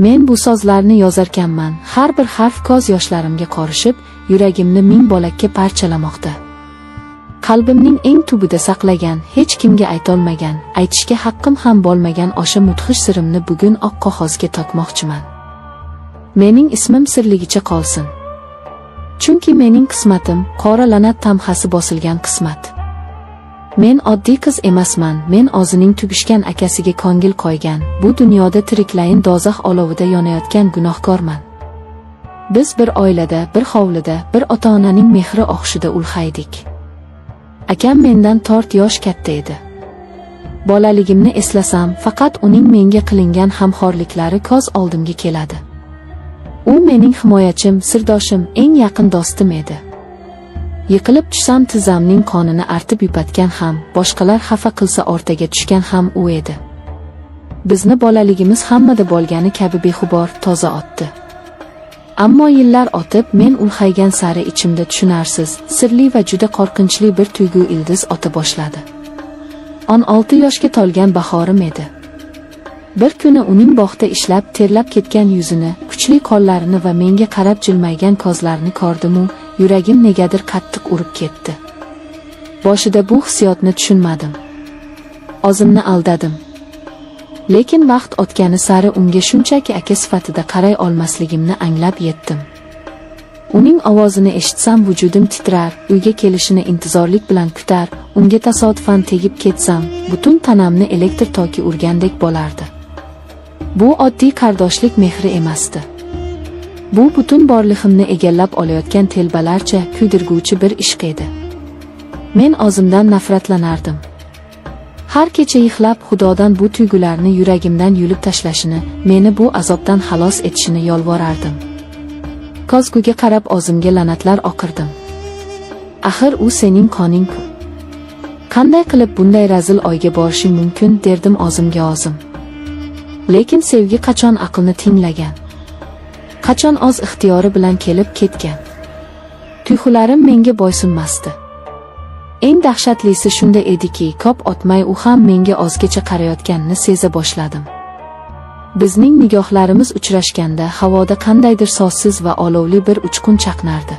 Men bu so'zlarni yozarkanman, har bir harf ko'z yoshlarimga qorishib, yuragimni ming bo'lakka parchalamoqda. Qalbimning eng tubida saqlagan, hech kimga aytolmagan, aytishga haqqim ham bo'lmagan o'sha mudhish sirimni bugun oq qog'ozga tokmoqchiman. Mening ismim sirligicha qolsin. Chunki mening qismatim qora la'nat tamxasi bosilgan qismat. Men oddiy qiz emasman, men o'zining tug'ishgan akasiga ko'ngil qo'ygan, bu dunyoda tiriklayin do'zax olovida yonayotgan gunohkorman. Biz bir oilada, bir hovlida, bir ota-onaning mehri og'ushida ulg'aydik. Akam mendan 4 yosh katta edi. Bolaligimni eslasam, faqat uning menga qilingan hamxorliklari ko'z oldimga keladi. U mening himoyachim, sirdoshim, eng yaqin do'stim edi. Yiqilib tushsam tizzamning qonini artib yupatgan ham, boshqalar xafa qilsa o'rtaga tushgan ham u edi. Bizni bolaligimiz hammada bo'lgani kabi beg'ubor, toza o'tdi. Ammo yillar o'tib, men ulg'aygan sari ichimda tushunarsiz, sirli va juda qo'rqinchli bir tuyg'u ildiz ota boshladi. 16 yoshga to'lgan bahorim edi. Bir kuni uning bog'da ishlab, terlab ketgan yuzini, kuchli qo'llarini va menga qarab jilmaygan ko'zlarini ko'rdim-u, yuragim negadir qattiq urib ketdi. Boshida bu hissiyotni tushunmadim. O'zimni aldadim. Lekin vaqt o'tgani sari unga shunchaki aka sifatida qaray olmasligimni anglab yetdim. Uning ovozini eshitsam vujudim titrar, uyga kelishini intizorlik bilan kutar, unga tasodifan tegib ketsam, butun tanamni elektr toki urgandek bo'lardi. Bu oddiy qardoshlik mehri emasdi. Bu butun borlig'imni egallab olayotgan telbalarcha kuydirguvchi bir ishq edi. Men o'zimdan nafratlanardim. Har kecha yig'lab Xudodan bu tuyg'ularni yuragimdan yulib tashlashini, meni bu azobdan xalos etishini yolvorardim. Ko'zguga qarab o'zimga la'natlar o'qirdim. Axir u sening qoning-ku. Qanday qilib bunday razil o'yga borishing mumkin, derdim o'zimga o'zim. Lekin sevgi qachon aqlni tinglagan? Qachon o'z ixtiyori bilan kelib ketgan? Tuyg'ularim menga bo'ysunmasdi. Eng dahshatlisi shunda ediki, ko'p o'tmay u ham menga o'zgacha qarayotganini seza boshladim. Bizning nigohlarimiz uchrashganda havoda qandaydir so'zsiz va olovli bir uchqun chaqnardi.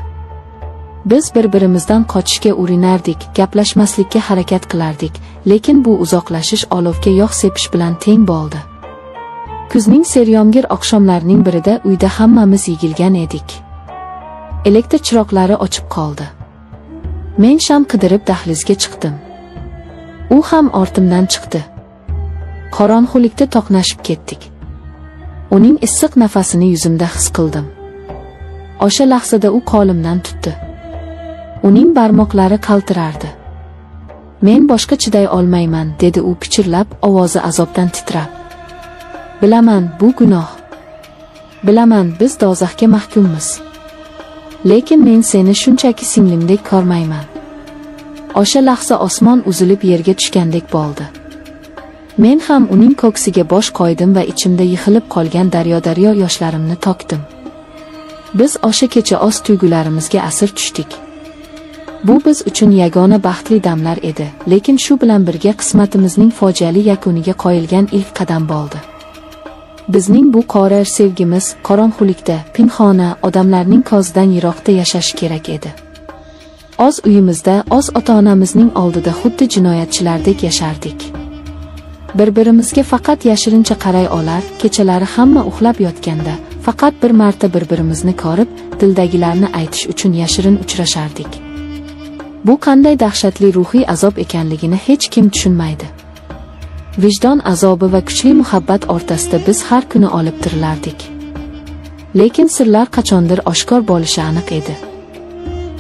Biz bir-birimizdan qochishga urinardik, gaplashmaslikka harakat qilardik, lekin bu uzoqlashish olovga yog' sepish bilan teng bo'ldi. Kuzning seryomg'ir oqshomlarining birida uyda hammamiz yig'ilgan edik. Elektr chiroqlari o'chib qoldi. Men sham qidirib dahlizga chiqdim. U ham ortimdan chiqdi. Qorong'ulikda to'qnashib ketdik. Uning issiq nafasini yuzimda his qildim. O'sha lahzada u qo'limdan tutdi. Uning barmoqlari qaltirardi. Men boshqa chiday olmayman, dedi u pichirlab, ovozi azobdan titrab. Bilaman, bu gunoh. Bilaman, biz do'zaxga mahkummiz. Lekin men seni shunchaki singlimdek ko'rmayman. O'sha lahza osmon uzilib yerga tushgandek bo'ldi. Men ham uning ko'ksiga bosh qo'ydim va ichimda yig'ilib qolgan daryo-daryo yoshlarimni to'kdim. Biz o'sha kecha o'z tuyg'ularimizga asir tushdik. Bu biz uchun yagona baxtli damlar edi, lekin shu bilan birga qismatimizning fojiali yakuniga qo'yilgan ilk qadam bo'ldi. Bizning bu qora sevgimiz qorong'ulikda, pinhona, odamlarning ko'zidan yiroqda yashashi kerak edi. O'z uyimizda, o'z ota-onamizning oldida xuddi jinoyatchilardek yashardik. Bir-birimizga faqat yashirincha qaray olar, kechalari hamma uxlab yotganda, faqat bir marta bir-birimizni ko'rib, dildagilarni aytish uchun yashirin uchrashardik. Bu qanday dahshatli ruhiy azob ekanligini hech kim tushunmaydi. Vijdon azobi va kuchli muhabbat o'rtasida biz har kuni o'lib tirilardik. Lekin sirlar qachondir oshkor bo'lishi aniq edi.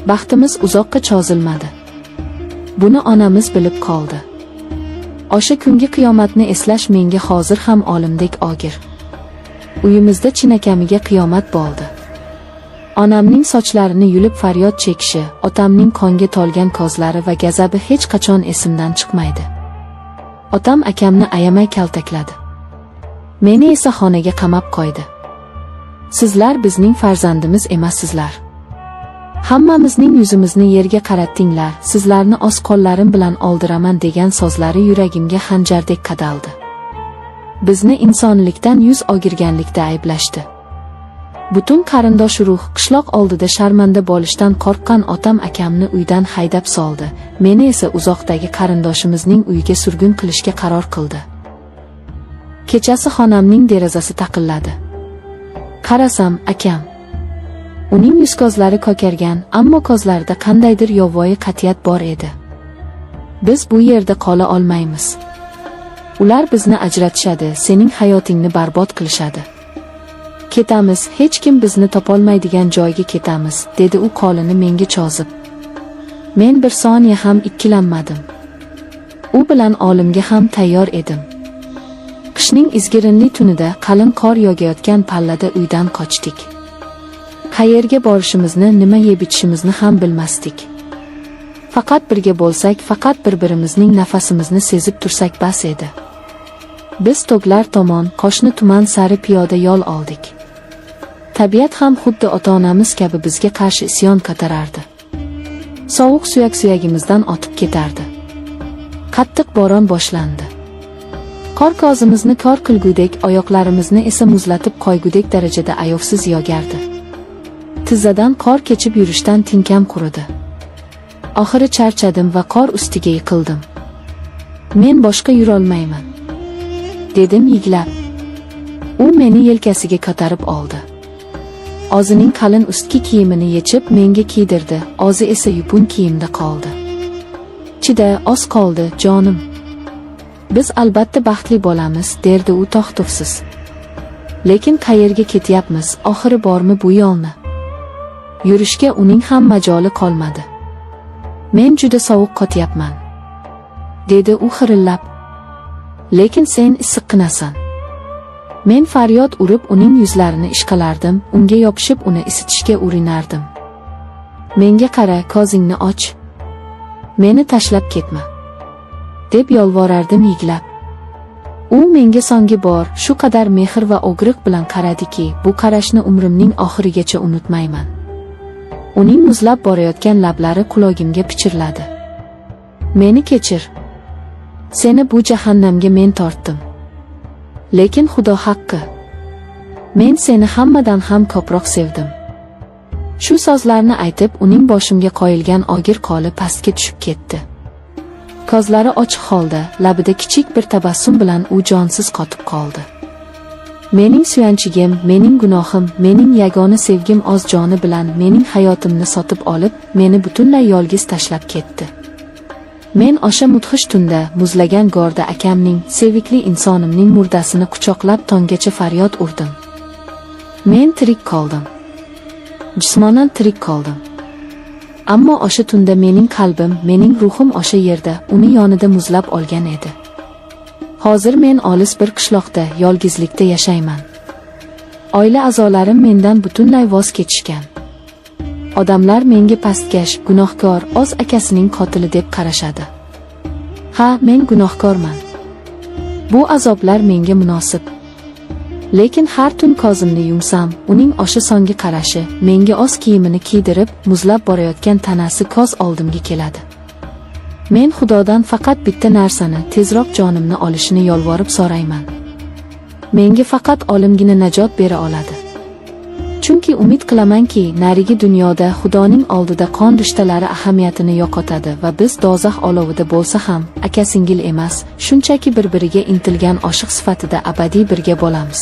Baxtimiz uzoqqa cho'zilmadi. Buni onamiz bilib qoldi. O'sha kungi qiyomatni eslash menga hozir ham o'limdek og'ir. Uyimizda chinakamiga qiyomat bo'ldi. Onamning sochlarini yulib faryod chekishi, otamning qonga to'lgan ko'zlari va g'azabi hech qachon esimdan chiqmaydi. Otam akamni ayamay kaltakladi. Meni esa xonaga qamab qo'ydi. Sizlar bizning farzandimiz emassizlar. Hammamizning yuzimizni yerga qaratdinglar, sizlarni o'z qo'llarim bilan o'ldiraman degan so'zlari yuragimga xanjardek qadaldi. Bizni insonlikdan yuz o'girganlikda ayblashdi. Butun qarindosh urug', qishloq oldida sharmanda bo'lishdan qo'rqqan otam akamni uydan haydab soldi. Meni esa uzoqdagi qarindoshimizning uyiga surgun qilishga qaror qildi. Kechasi xonamning derazasi taqilladi. Qarasam, akam. Uning yuz-ko'zlari ko'kargan, ammo ko'zlarida qandaydir yovvoyi qat'iyat bor edi. Biz bu yerda qola olmaymiz. Ular bizni ajratishadi, sening hayotingni barbod qilishadi. Ketamiz, hech kim bizni topolmaydigan joyga ketamiz, dedi u qo'lini menga cho'zib. Men bir soniya ham ikkilanmadim. U bilan o'limga ham tayyor edim. Qishning izgirinli tunida qalin qor yog'ayotgan pallada uydan qochdik. Qayerga borishimizni, nima yeb ichishimizni ham bilmasdik. Faqat birga bo'lsak, faqat bir-birimizning nafasimizni sezib tursak bas edi. Biz tog'lar tomon, qo'shni tuman sari piyoda yo'l oldik. Tabiat ham xuddi ota-onamiz kabi bizga qarshi isyon ko'tarardi. Sovuq suyak-suyagimizdan o'tib ketardi. Qattiq bo'ron boshlandi. Qor ko'zimizni kor qilgudek, oyoqlarimizni esa muzlatib qo'ygudek darajada ayovsiz yog'ardi. Tizzadan qor kechib yurishdan tinkam quridi. Oxiri charchadim va qor ustiga yiqildim. Men boshqa yurolmayman, dedim yig'lab. U meni yelkasiga ko'tarib oldi. O'zining qalin ustki kiyimini yechib menga kiydirdi, o'zi esa yupun kiyimda qoldi. Chida, oz qoldi, jonim. Biz albatta baxtli bo'lamiz, derdi u to'xtovsiz. Lekin qayerga ketyapmiz, oxiri bormi bu yo'lni? Yurishga uning ham majoli qolmadi. Men juda sovuq qotyapman, dedi u xirillab. Lekin sen issiqqinasan. Men faryod urib uning yuzlarini ishqalardim, unga yopishib uni isitishga urinardim. Menga qara, ko'zingni och. Meni tashlab ketma, deb yolvorardim yig'lab. U menga so'nggi bor shu qadar mehr va og'riq bilan qaradiki, bu qarashni umrimning oxirigacha unutmayman. Uning muzlab borayotgan lablari qulog'imga pichirladi. Meni kechir. Seni bu jahannamga men tortdim. Lekin Xudo haqqi, men seni hammadan ham ko'proq sevdim. Shu so'zlarni aytib, uning boshimga qo'yilgan og'ir qo'li pastga tushib ketdi. Ko'zlari ochiq holda, labida kichik bir tabassum bilan u jonsiz qotib qoldi. Mening suyanchigim, mening gunohim, mening yagona sevgim o'z joni bilan mening hayotimni sotib olib, meni butunlay yolg'iz tashlab ketdi. Men o'sha mudhish tunda muzlagan go'rda akamning, sevikli insonimning murdasini quchoqlab tonggacha faryod urdim. Men tirik qoldim. Jismonan tirik qoldim. Ammo o'sha tunda mening qalbim, mening ruhim o'sha yerda, uni yonida muzlab olgan edi. Hozir men olis bir qishloqda, yolg'izlikda yashayman. Oila a'zolarim mendan butunlay voz kechishgan. Odamlar menga pastkash, gunohkor, o'z akasining qotili deb qarashadi. Ha, men gunohkorman. Bu azoblar menga munosib. Lekin har tun ko'zimni yumsam, uning o'sha so'nggi qarashi, menga o'z kiyimini kiydirib, muzlab borayotgan tanasi ko'z oldimga keladi. Men Xudodan faqat bitta narsani, tezroq jonimni olishini yolvorib so'rayman. Menga faqat o'limgina najot bera oladi. Chunki umid qilamanki, narigi dunyoda Xudoning oldida qon rishtalari ahamiyatini yo'qotadi va biz do'zax olovida bo'lsa ham, aka-singil emas, shunchaki bir-biriga intilgan oshiq sifatida abadiy birga bo'lamiz.